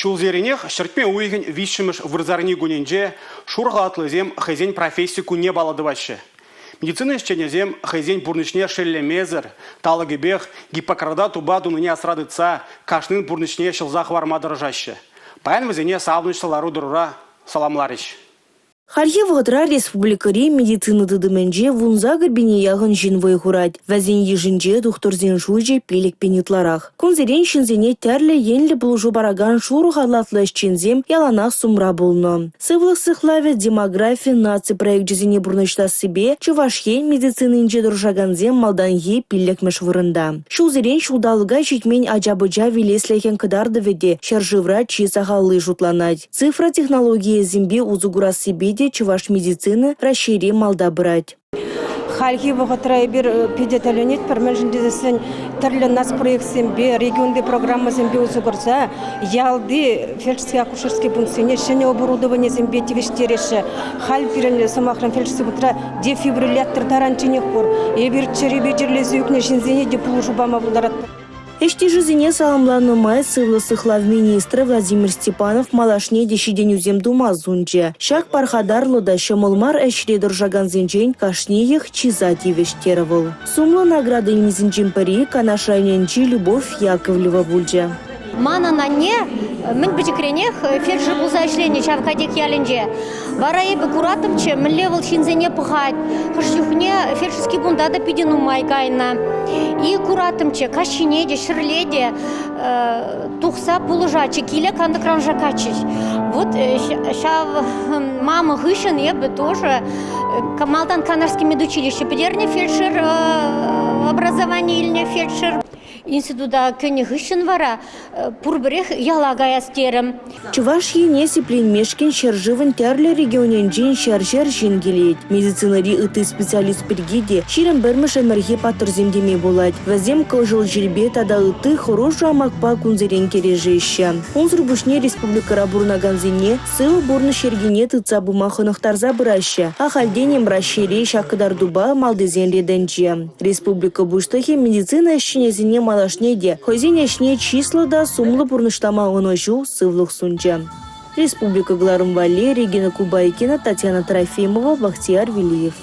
Ҫулсеренех ҫӗртме уйӑхӗн виҫҫӗмӗш вырсарни кунӗнче шур халатлисем хӑйсен професси кунне паллӑ тӑваҫҫӗ. Медицина ӗҫченӗсем хӑйсен пурнӑҫне шеллемесӗр, талӑкӗпех Гиппократа тупа тунине асра тытса кашнин пурнӑҫне ҫӑлса хӑварма тӑрӑшаҫҫӗ. Паян вӗсене савӑнӑҫлӑ лару-тӑрура саламларӗҫ. Хальхи вӑхӑтра республикӑри медицина тытӑмӗнче 18 пине яхӑн ҫын вӑй хурать. Вӗсен йышӗнче тухтӑрсен шучӗ 5 пин ытларах. Кунсерен ҫынсене тӗрлӗ енлӗ пулӑшу паракан шурӑ халатлӑ ӗҫченсем яланах сумра пулнӑ. Сывлӑх сыхлавӗ, демографи, наци проекчӗсене пурнӑҫлассипе Чӑваш Ен медицининче тӑрӑшакансем малтанхи пиллӗкмӗш вырӑнта. Ҫулсерен ҫулталӑка ҫитмен ача-пӑча вилеслӗхӗн кӑтартӑвӗ те ҫӗршывра чи сахалли шутланать. Цифра технологийӗсемпе усӑ курассипе те чӑваш медицини Раҫҫейре малта пырать. Хальхи вӑхӑтра эпир питӗ тӗлӗнетпӗр, мӗншӗн тесессӗн тӗрлӗ нацпроектсемпе, регионти программӑсемпе усӑ курса ялти фельдшерски акушерски пунктсене ҫӗнӗ оборудованисемпе тивӗҫтереҫҫӗ. Халь пирӗн, сӑмахран, фельдшерски пунктра дефибриллятор таранчченех пур. Эпир чӗрепе чирлесе ӳкнӗ ҫынсене те пулӑшу пама пултаратпӑр. Ӗҫтешӗсене саламланӑ май сывлӑх сыхлав министрӗ Владимир Степанов малашне те ҫитӗнӳсем тума сунчӗ. Ҫак пархатарлӑ та ҫӑмӑл мар ӗҫре тӑрӑшакансенчен кашниех чыса тивӗҫ терӗ вӑл. Сумлӑ награда илнисенчен пӗри Канаш районӗнчи Любовь Яковлева пулчӗ. Манӑн анне мӗн пӗчӗкренех фельдшер пулса ӗҫленӗ ҫав Катек ялӗнче. Вара эпӗ кураттӑмччӗ, мӗнле вӑл ҫынсене пӑхать. Хӑш чухне фельдшерский пункта та питӗ нумай кайнӑ. И кураттӑмччӗ, каҫхине те, ҫӗрле те тухса пулӑшатчӗ, киле кантӑкран шаккатчӗҫ. Вот ҫав мама хыҫҫӑн эпӗ тоже малтан Канашский медучилище пӗтернӗ фельдшер образование илнӗ фельдшер. Института кӗнӗ хыҫҫӑн вара пурпӗрех яла каяс терӗм. Чӑваш Ене сипленмешкӗн ҫӗршывӑн тӗрлӗ регионӗнчен ҫӗр-ҫӗр ҫын килет. Медицинӑри ытти специалист пирки те 21-мӗш ӗмӗрхи паттӑрсем теме пулать. Вӗсем кӑшӑл чирпе тата ытти хӑрушӑ амакпа кунсерен кӗрешеҫҫӗ. Унсӑр пуҫне республикӑра пурӑнакансене сывӑ пурнӑҫ йӗркине тытса пыма хӑнӑхтарса пыраҫҫӗ. Ахальтен-им Раҫҫейре ҫак кӑтартупа малтисен ретӗнче. Республика Пуҫлӑхӗ медицина ӗҫченӗсене малашне те хӑйсен ӗҫне чыслӑ та сумлӑ пурнӑҫлама ӑнӑҫу, сывлӑх сунчӗ. Республика кӑларӑм валли Регина Кубайкина, Татьяна Трофимова, Бахтияр Велиев.